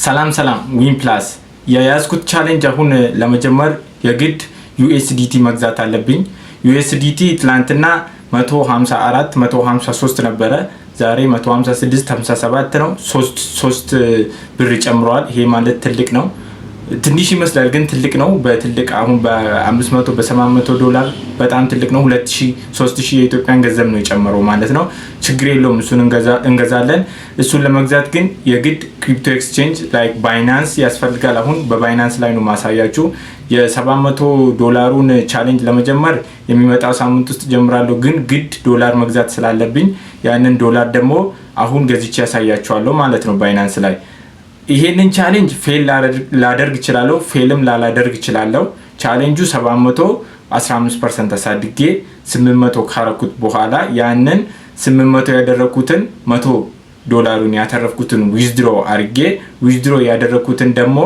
ሰላም ሰላም፣ Win Plus የያዝኩት challenge አሁን ለመጀመር የግድ USDT መግዛት አለብኝ። USDT ትላንትና 154 153 ነበረ። ዛሬ 156 57 ነው። 3 ብር ጨምረዋል። ይሄ ማለት ትልቅ ነው። ትንሽ ይመስላል ግን ትልቅ ነው። በትልቅ አሁን በ500 በ700 ዶላር በጣም ትልቅ ነው። 2000 3000 የኢትዮጵያን ገንዘብ ነው የጨመረው ማለት ነው። ችግር የለውም፣ እሱን እንገዛለን። እሱን ለመግዛት ግን የግድ crypto exchange like Binance ያስፈልጋል። አሁን በ Binance ላይ ነው ማሳያችሁ። የ700 ዶላሩን challenge ለመጀመር የሚመጣው ሳምንት ውስጥ ጀምራለሁ። ግን ግድ ዶላር መግዛት ስላለብኝ ያንን ዶላር ደግሞ አሁን ገዝቼ ያሳያችኋለሁ ማለት ነው Binance ላይ። ይሄንን challenge fail ላደርግ እችላለሁ፣ fail ም ላላደርግ እችላለሁ። ቻሌንጁ 715% አሳድጌ 800 ካረኩት በኋላ ያንን 800 ያደረኩትን 100 ዶላሩን ያተረፍኩትን withdraw አርጌ withdraw ያደረኩትን ደግሞ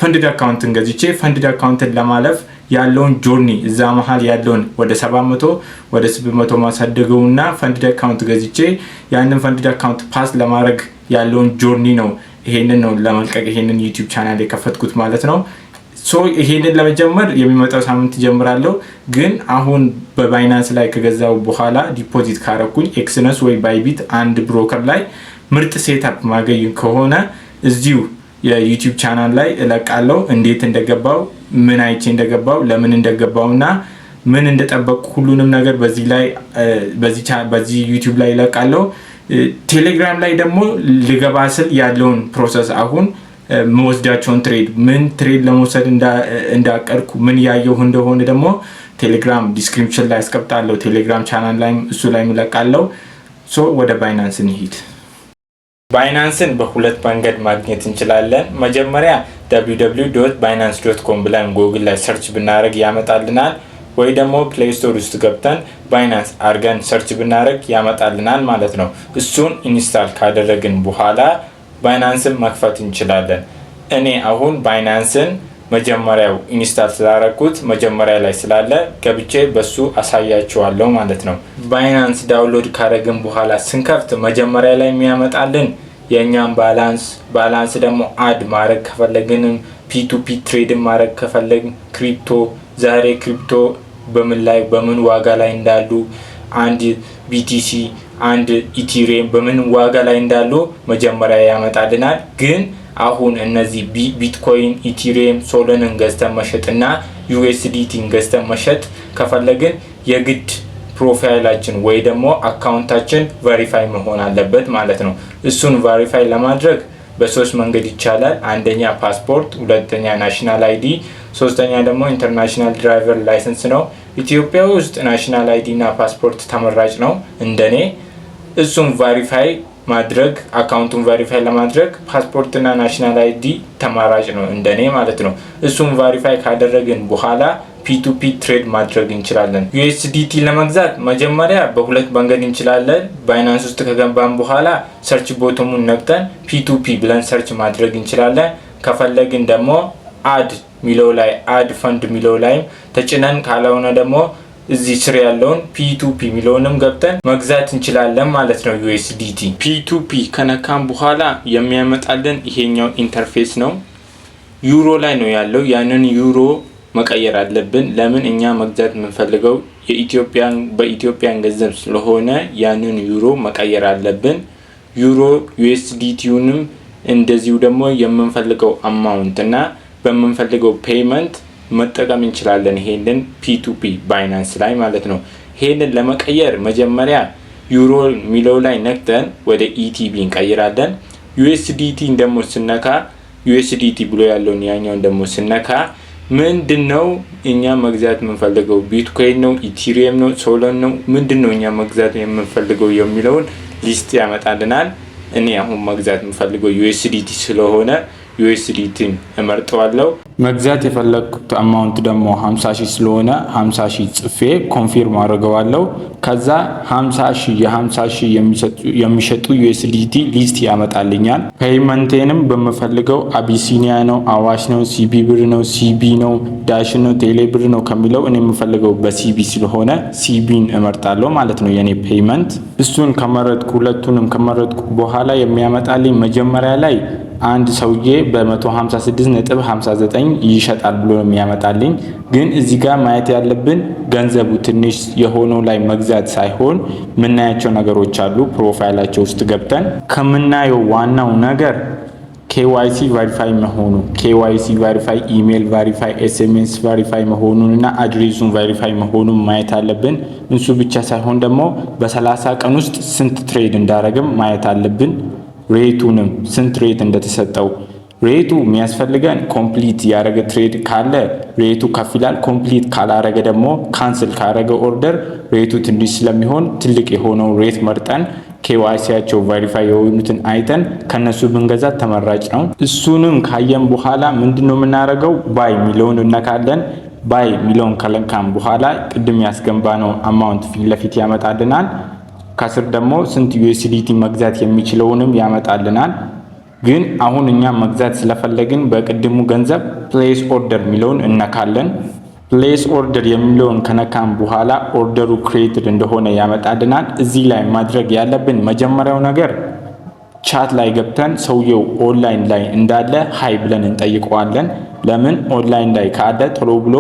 funded account ን ገዝቼ funded account ን ለማለፍ ያለውን journey፣ እዛ መሀል ያለውን ወደ 700 ወደ 800 ማሳደገውና funded account ገዝቼ ያንን funded account pass ለማድረግ ያለውን journey ነው። ይሄንን ነው ለመልቀቅ ይሄንን YouTube channel የከፈትኩት ማለት ነው። So ይሄንን ለመጀመር የሚመጣው ሳምንት ጀምራለሁ። ግን አሁን በ Binance ላይ ከገዛው በኋላ deposit ካረኩኝ Exness ወይ Bybit አንድ broker ላይ ምርጥ setup ማገኝ ከሆነ እዚሁ የ YouTube channel ላይ እለቃለሁ። እንዴት እንደገባው፣ ምን አይቼ እንደገባው፣ ለምን እንደገባው እና ምን እንደጠበቅኩ ሁሉንም ነገር በዚህ ላይ በዚህ YouTube ላይ እለቃለሁ። ቴሌግራም ላይ ደግሞ ልገባ ስል ያለውን process፣ አሁን የምወስዳቸውን trade፣ ምን trade ለመውሰድ እንዳቀድኩ፣ ምን ያየሁ እንደሆነ ደግሞ ቴሌግራም description ላይ አስቀምጣለሁ። ቴሌግራም ቻናል ላይም እሱ ላይ እለቃለሁ። So ወደ Binance እንሂድ። Binance ን በሁለት መንገድ ማግኘት እንችላለን። መጀመሪያ www.binance.com ብለን ጎግል ላይ search ብናደርግ ያመጣልናል። ወይ ደግሞ Play Store ውስጥ ገብተን Binance አድርገን search ብናደርግ ያመጣልናል ማለት ነው። እሱን install ካደረግን በኋላ Binance ን መክፈት እንችላለን። እኔ አሁን Binance ን መጀመሪያው install ስላረኩት መጀመሪያ ላይ ስላለ ገብቼ በሱ አሳያችኋለሁ ማለት ነው። Binance download ካረግን በኋላ ስንከፍት መጀመሪያ ላይ የሚያመጣልን የእኛም balance ደግሞ add ማድረግ ከፈለግንም፣ P2P trade ን ማድረግ ከፈለግን፣ crypto ዛሬ crypto በምን ላይ በምን ዋጋ ላይ እንዳሉ፣ አንድ BTC አንድ Ethereum በምን ዋጋ ላይ እንዳሉ መጀመሪያ ያመጣልናል። ግን አሁን እነዚህ Bitcoin፣ Ethereum፣ Solana ን ገዝተን መሸጥና USDT ን ገዝተን መሸጥ ከፈለግን የግድ profile ኣችን ወይ ደግሞ account ኣችን verify መሆን አለበት ማለት ነው። እሱን verify ለማድረግ በሶስት መንገድ ይቻላል። አንደኛ ፓስፖርት፣ ሁለተኛ national ID፣ ሶስተኛ ደግሞ international driver license ነው። ኢትዮጵያ ውስጥ national ID እና ፓስፖርት ተመራጭ ነው እንደኔ። እሱን verify ማድረግ account ኡን verify ለማድረግ ፓስፖርት እና national ID ተመራጭ ነው እንደኔ ማለት ነው። እሱን verify ካደረግን በኋላ P2P trade ማድረግ እንችላለን። USDT ለመግዛት መጀመሪያ በሁለት መንገድ እንችላለን። Binance ውስጥ ከገባን በኋላ search button ኡን ነክተን P2P ብለን search ማድረግ እንችላለን። ከፈለግን ደግሞ add ሚለው ላይ፣ add fund ሚለው ላይም ተጭነን፣ ካልሆነ ደግሞ እዚህ ስር ያለውን P2P የሚለውንም ገብተን መግዛት እንችላለን ማለት ነው። USDT P2P ከነካን በኋላ የሚያመጣልን ይሄኛው interface ነው። ዩሮ ላይ ነው ያለው። ያንን ዩሮ መቀየር አለብን። ለምን? እኛ መግዛት የምንፈልገው የኢትዮጵያን በ Ethiopian ገንዘብ ስለሆነ ያንን ዩሮ መቀየር አለብን። ዩሮ USDT ውንም እንደዚሁ ደግሞ የምንፈልገው amount እና በምንፈልገው payment መጠቀም እንችላለን። ይሄንን P2P Binance ላይ ማለት ነው። ይሄንን ለመቀየር መጀመሪያ ዩሮ የሚለው ላይ ነክተን ወደ ETB እንቀይራለን። USDT ን ደግሞ ስነካ፣ USDT ብሎ ያለውን ያኛውን ደግሞ ስነካ ምንድን ነው እኛ መግዛት የምንፈልገው? ቢትኮይን ነው፣ Ethereum ነው፣ Solana ነው፣ ምንድን ነው እኛ መግዛት የምንፈልገው የሚለውን list ያመጣልናል። እኔ አሁን መግዛት የምፈልገው USDT ስለሆነ USDT ን እመርጠዋለሁ። መግዛት የፈለግኩት amount ደግሞ 50 ሺህ ስለሆነ 50 ሺህ ጽፌ confirm አድርገዋለሁ። ከዛ 50 ሺህ የ50 ሺህ የሚሸጡ USDT list ያመጣልኛል። Payment ኤንም በምፈልገው አቢሲኒያ ነው፣ አዋሽ ነው፣ CBE ብር ነው፣ CBE ነው፣ ዳሽን ነው፣ ቴሌ ብር ነው ከሚለው እኔ የምፈልገው በ CBE ስለሆነ CBE ን እመርጣለሁ ማለት ነው የኔ payment። እሱን ከመረጥኩ፣ ሁለቱንም ከመረጥኩ በኋላ የሚያመጣልኝ መጀመሪያ ላይ አንድ ሰውዬ በ156.59 ይሸጣል ብሎ ነው የሚያመጣልኝ። ግን እዚህ ጋር ማየት ያለብን ገንዘቡ ትንሽ የሆነው ላይ መግዛት ሳይሆን የምናያቸው ነገሮች አሉ። Profile ኣቸው ውስጥ ገብተን ከምናየው ዋናው ነገር KYC verify መሆኑ፣ KYC verify፣ email verify፣ SMS verify መሆኑን እና address ኡን verify መሆኑን ማየት አለብን። እሱ ብቻ ሳይሆን ደግሞ በ30 ቀን ውስጥ ስንት trade እንዳረግም ማየት አለብን። Rate ኡንም ስንት rate እንደተሰጠው። Rate ኡ የሚያስፈልገን complete ያደረገ trade ካለ rate ኡ ከፍ ይላል። Complete ካላረገ ደግሞ፣ cancel ካረገ order rate ኡ ትንሽ ስለሚሆን ትልቅ የሆነው rate መርጠን KYC ያቸው verify የሆኑትን አይተን ከነሱ ብንገዛ ተመራጭ ነው። እሱንም ካየን በኋላ ምንድን ነው የምናደርገው? Buy የሚለውን እነካለን። Buy የሚለውን ከነካን በኋላ ቅድም ያስገባነው amount ፊት ለፊት ያመጣልናል። ከስር ደግሞ ስንት USDT መግዛት የሚችለውንም ያመጣልናል። ግን አሁን እኛ መግዛት ስለፈለግን በቅድሙ ገንዘብ place order የሚለውን እነካለን። Place order የሚለውን ከነካን በኋላ order ኡ created እንደሆነ ያመጣልናል። እዚህ ላይ ማድረግ ያለብን መጀመሪያው ነገር chat ላይ ገብተን ሰውየው ኦንላይን ላይ እንዳለ hi ብለን እንጠይቀዋለን። ለምን? ኦንላይን ላይ ካለ ቶሎ ብሎ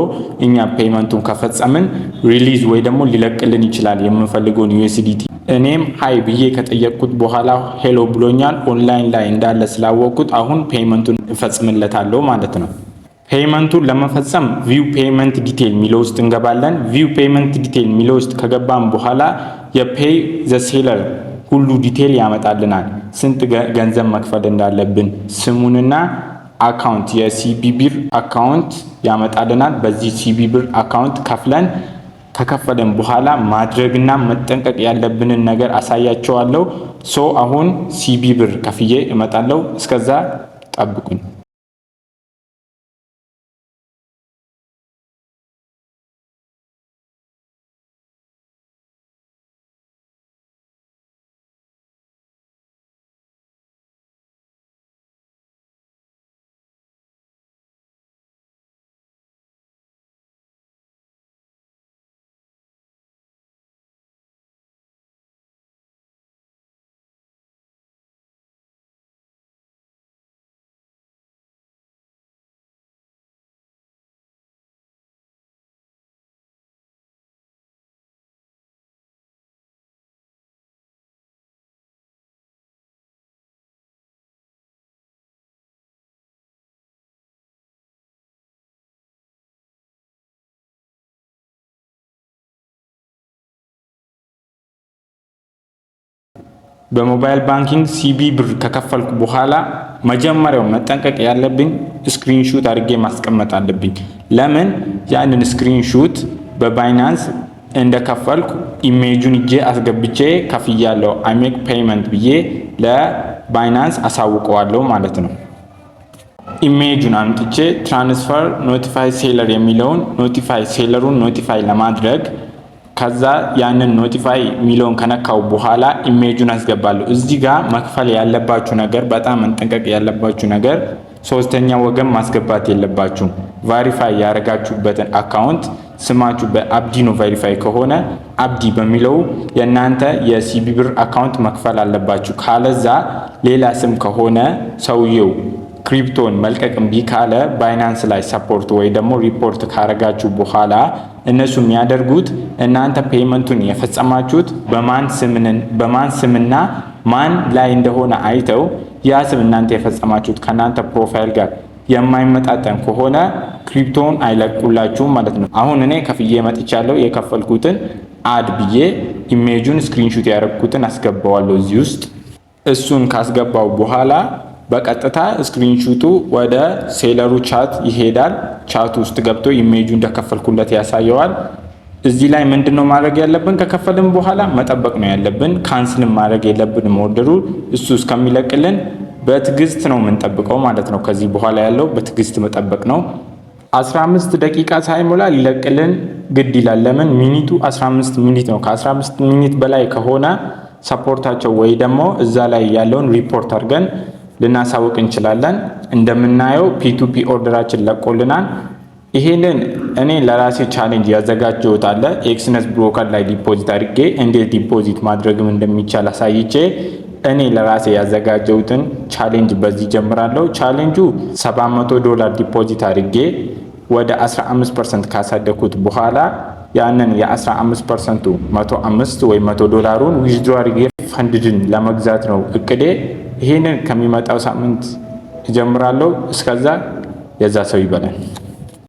እኛ payment ኡን ከፈጸምን release ወይ ደግሞ ሊለቅልን ይችላል የምንፈልገውን USDT። እኔም hi ብዬ ከጠየቅኩት በኋላ hello ብሎኛል። ኦንላይን ላይ እንዳለ ስላወቅኩት አሁን payment ኡን እፈጽምለታለሁ ማለት ነው። Payment ኡን ለመፈጸም view payment detail የሚለው ውስጥ እንገባለን። View payment detail የሚለው ውስጥ ከገባን በኋላ የ pay the seller ሁሉ detail ያመጣልናል። ስንት ገንዘብ መክፈል እንዳለብን ስሙንና account የ CBE ብር account ያመጣልናል። በዚህ CBE ብር account ከፍለን ከከፈለን በኋላ ማድረግና መጠንቀቅ ያለብንን ነገር አሳያችኋለሁ። So አሁን CBE ብር ከፍዬ እመጣለሁ። እስከዛ ጠብቁኝ። በ mobile banking CBE ብር ከከፈልኩ በኋላ መጀመሪያው መጠንቀቅ ያለብኝ screenshot አድርጌ ማስቀመጥ አለብኝ። ለምን? ያንን screenshot በ Binance እንደከፈልኩ image ኡን እጄ አስገብቼ ከፍያለሁ፣ I make payment ብዬ ለ Binance አሳውቀዋለሁ ማለት ነው። Image ኡን አምጥቼ transfer notify seller የሚለውን notify seller ኡን notify ለማድረግ ከዛ ያንን notify የሚለውን ከነካው በኋላ image ኡን አስገባለሁ። እዚህ ጋር መክፈል ያለባችሁ ነገር፣ በጣም መጠንቀቅ ያለባችሁ ነገር ሶስተኛ ወገን ማስገባት የለባችሁም። Verify ያደረጋችሁበትን account ስማችሁ በአብዲ ነው verify ከሆነ አብዲ በሚለው የእናንተ የ CBE ብር account መክፈል አለባችሁ። ካለዛ ሌላ ስም ከሆነ ሰውየው crypto ን መልቀቅ እምቢ ካለ Binance ላይ support ወይ ደግሞ ሪፖርት ካረጋችሁ በኋላ እነሱ የሚያደርጉት እናንተ payment ኡን የፈጸማችሁት በማን ስምና ማን ላይ እንደሆነ አይተው ያ ስም እናንተ የፈጸማችሁት ከእናንተ profile ጋር የማይመጣጠን ከሆነ crypto ን አይለቁላችሁም ማለት ነው። አሁን እኔ ከፍዬ መጥቻለሁ። የከፈልኩትን add ብዬ image ኡን screenshot ያደረግኩትን አስገባዋለሁ እዚህ ውስጥ። እሱን ካስገባው በኋላ በቀጥታ screenshot ኡ ወደ seller ኡ chat ይሄዳል። ቻቱ ውስጥ ገብቶ ኢሜጁ እንደከፈልኩለት ያሳየዋል። እዚህ ላይ ምንድን ነው ማድረግ ያለብን? ከከፈልን በኋላ መጠበቅ ነው ያለብን። Cancel ን ማድረግ የለብንም። Order ኡ እሱ እስከሚለቅልን በትዕግስት ነው የምንጠብቀው ማለት ነው። ከዚህ በኋላ ያለው በትዕግስት መጠበቅ ነው። 15 ደቂቃ ሳይሞላ ሊለቅልን ግድ ይላል። ለምን? Minute ኡ 15 minute ነው። ከ15 minute በላይ ከሆነ support ኣቸው ወይ ደግሞ እዛ ላይ ያለውን ሪፖርት አድርገን ልናሳውቅ እንችላለን። እንደምናየው P2P order ኣችን ለቆልናል። ይሄንን እኔ ለራሴ challenge ያዘጋጀሁት አለ። Exness broker ላይ deposit አድርጌ እንዴት deposit ማድረግም እንደሚቻል አሳይቼ እኔ ለራሴ ያዘጋጀሁትን challenge በዚህ ጀምራለሁ። Challenge ኡ 700 ዶላር deposit አድርጌ ወደ 15% ካሳደግኩት በኋላ ያንን የ15 percent ኡ 105 ወይ 100 ዶላሩን withdraw አድርጌ Funded ን ለመግዛት ነው እቅዴ። ይህንን ከሚመጣው ሳምንት እጀምራለሁ። እስከዛ የዛ ሰው ይበለን።